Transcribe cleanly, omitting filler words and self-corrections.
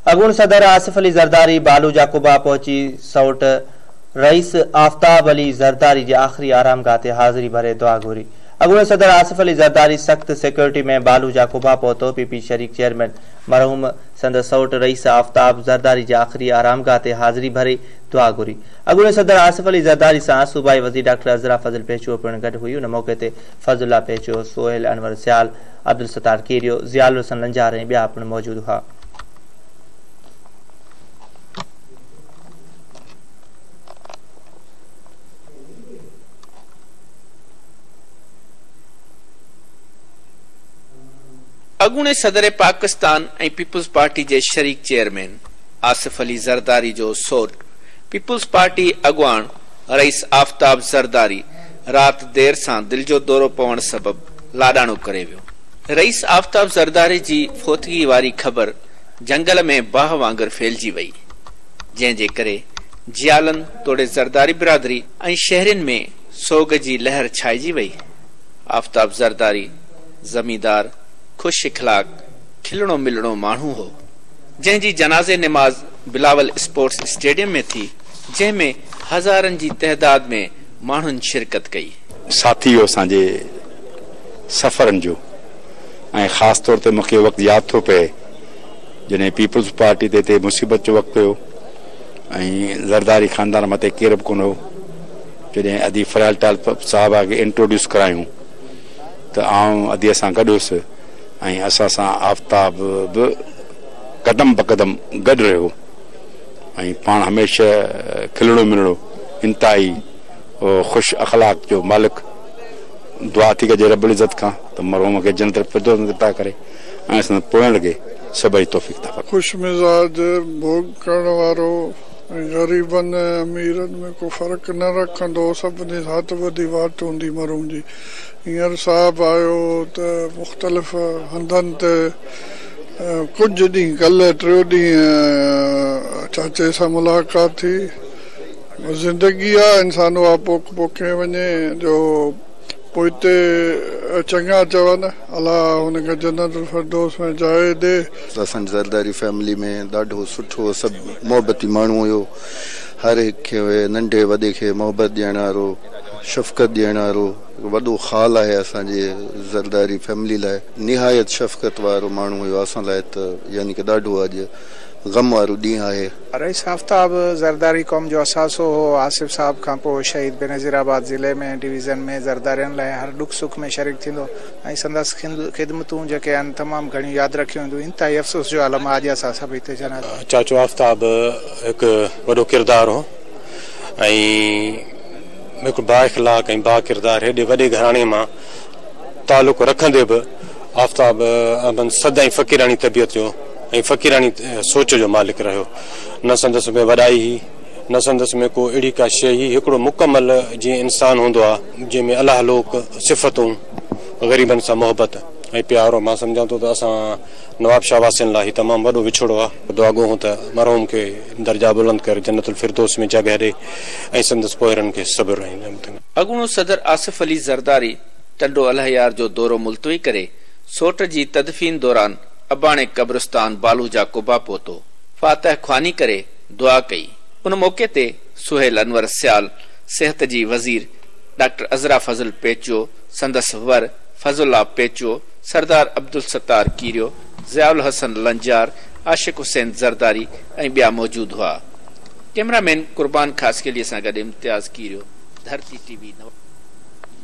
اڳوڻي صدر آصف علي زرداري بالو جا قبا پهچي سئوٽ رئيس آفتاب علي زرداري جي آخري آرامگاهه تي حاضري ڀري دعا گهري. اڳوڻي صدر آصف علي زرداري سخت سيڪيورٽي ۾ بالو جا قبا پهتو. پي پي شريڪ چيئرمين مرحوم سندس سئوٽ رئيس آفتاب زرداري جي آخري آرامگاهه تي حاضري ڀري دعا گهري. اڳوڻي صدر آصف علي زرداري سان صوبائي وزير ڊاڪٽر عذرا فضل پيچوهو پڻ گڏ هئي. ان موقعي تي فضل الله پيچوهو، سهيل انور سيال، عبدالستار ڪيريو، ضياء الحسن لنجار ۽ ٻيا پڻ موجود هئا. اڳوڻي صدر پاڪستان ۽ پيپلز پارٽي جي شريڪ چيئرمين آصف علي زرداري جو سئوٽ پيپلز پارٽي اڳواڻ رئيس آفتاب زرداري رات دير سان دل جو دورو پوڻ سبب لاڏاڻو ڪري ويو. رئيس آفتاب زرداري جي فوتگي واري خبر جهنگل ۾ باهه وانگر ڦهلجي وئي، جنهن جي ڪري جيالن توڙي زرداري برادري ۽ شهرين ۾ سوڳ جي لهر ڇائجي وئي. آفتاب زرداري زميندار، خوش اخلاق، کلڻو ملڻو ماڻهو هو، جنهن جي جنازي نماز بلاول اسپورٽس اسٽيڊيم ۾ ٿي، جنهن ۾ هزارن جي تعداد ۾ ماڻهن شرڪت ڪئي. ساٿي هو اسان جي سفرن جو ۽ خاص طور تي مون کي اهو وقت ياد ٿو پئي جڏهن پيپلز پارٽي تي هتي مصيبت جو وقت هيو ۽ زرداري خاندان مٿي ڪير به ڪونه هو جڏهن ادي فريال ٽالپر صاحبه کي انٽروڊيوس ڪرايون ته آئون اديء سان گڏ هيس ۽ اسان سان آفتاب به قدم به قدم گڏ رهيو ۽ پاڻ هميشه کلڻو ملڻو انتهائي خوش اخلاق جو مالڪ. دعا ٿي ڪجي رب العزت کان ته مرحوم کي جنت الفردوس نصيب عطا ڪري ۽ سندس پوئلڳن کي صبر جي توفيق عطا فرمائي. خوش مزاج، ڀوڳ ڪرڻ وارو ۽ غريبن ۽ اميرن ۾ ڪو فرق نه رکندو هو، سڀني سان هٿ ٻڌي واٽ هوندي مرحوم جي. هينئر صاحب آيو هو ته مختلف هنڌن تي ڪجهه ڏينهن ڪلهه ٽيون ڏينهن چاچي سان ملاقات ٿي. زندگي آ انسان اها پوک پوکي وڃي جو پوئتي چڱا چون الله هن کي جنت الفردوس ۾ جاء ڏي. اسان جي زرداري فيملي ۾ ڏاڍو سٺو سڀ محبتي ماڻهو هيو هر هڪ کي ننڍي وڏي کي محبت ڏيڻ وارو شفقت ڏيڻ وارو وڏو خال آهي اسان جي زرداري فيملي لاء نهايت شفقت وارو ماڻهو هيو اسان لاء ته يعني ڪه ڏاڍو اڄ غم وارو ڏينهن آهي. رئيس آفتاب زرداري قوم جو اثاثو هو، آصف صاحب کان پوء شهيد بينظير آباد ضلعي ۾ ڊويزن ۾ زردارين لاء هر ڏک سک ۾ شريڪ ٿيندو ۽ سندس خدمتون جيڪي آهن تمام گهڻيون ياد رکيون وينديون، انتهائي افسوس جو عالم آهي اڄ اسان سڀ هتي جنازي. چاچو آفتاب هڪ وڏو ڪردار هو ۽ هڪ بااخلاق ۽ باڪردار هيڏي وڏي گهراڻي مان تعلق رکندي به آفتاب احمد سدائين فقيراڻي طبيعت جو ۽ فقيراڻي سوچ جو مالڪ رهيو. نه سندس ۾ وڏائي هئي، نه سندس ۾ ڪو اهڙي ڪا شيء هئي. هڪڙو مڪمل جيئن انسان هوندو آ، جنهن ۾ الله لوڪ صفتون، غريبن سان محبت ۽ پيار هو. مان سمجهان ٿو ته اسان نوابشاهه واسين لاء هي تمام وڏو وڇوڙو آ. دعاگو هون ته مرحوم کي درجا بلند ڪري جنت الفردوس ۾ جڳهه ڏي ۽ سندس پوئرن کي صبر ۽ نعمت. اڳوڻو صدر آصف علي زرداري ٽنڊو الهيار جو دورو ملتوي ڪري سوٽ جي تدفين دوران اباڻي قبرستان بالو جا قبا پهتو، فاتح خواني ڪري دعا ڪئي. ان موقعي تي سهيل انور سيال، صحت جي وزير ڊاڪٽر عذرا فضل پيچوهو، سندس ور فضل الله پيچوهو، سردار عبدالستار ڪيريو، ضياء الحسن لنجار، عاشق حسين زرداري ۽ ٻيا موجود هئا. ڪئميرا مين قربان خاصخيلي سان گڏ امتياز ڪيريو، ڌرتي ٽي وي.